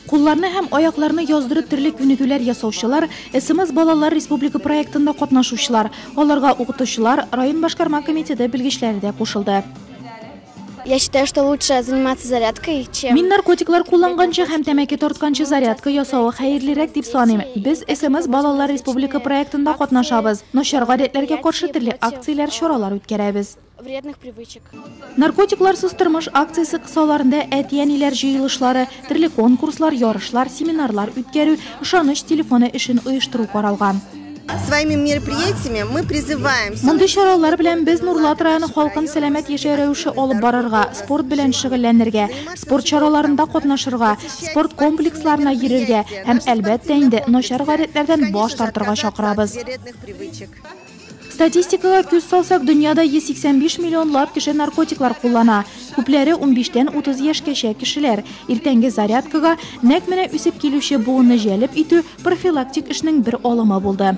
Кулларны һәм аякларны яздырып төрле күнегүләр ясаучылар, СМС балалар республика проектында катнашучылар, аларга укытучылар, район башкарма комитеты белгечләре дә кушылды. Я считаю, что лучше заниматься зарядкой, чем... Мин наркотиклар кулланганчы һәм тәмәке тартканчы зарядка ясавы хәерлерәк дип саныйм. Без СМС балалар республика проектында катнашабыз. Начар гадәтләргә каршы төрле акцияләр, чаралар үткәрәбез. Вредных привычек. Наркотикларсыз тормыш акциясе кысаларында әти-әниләр җыелышлары, төрле конкурслар, ярышлар, семинарлар үткәрү, ышаныч телефоны эшен оештыру каралган. Своими мероприятиями мы призываем Мондый чаралар белән без Нурлат районы халкын сәламәт яшәү рәвеше алып барырга, спорт белән шөгыльләнергә, спорт чараларында катнашырга, спорт комплексларына йөрергә һәм, әлбәттә инде, начар гадәтләрдән баш тартырга чакырабыз. Вредных привычек. Статистикага күз салсак, дөньяда 185 миллионлап кеше наркотиклар куллана. Күпләре 15тән 30 яшькәчә кешеләр. Иртәнге зарядкага нәкъ менә үсеп килүче буынны җәлеп итү профилактик эшнең бер алымы булды.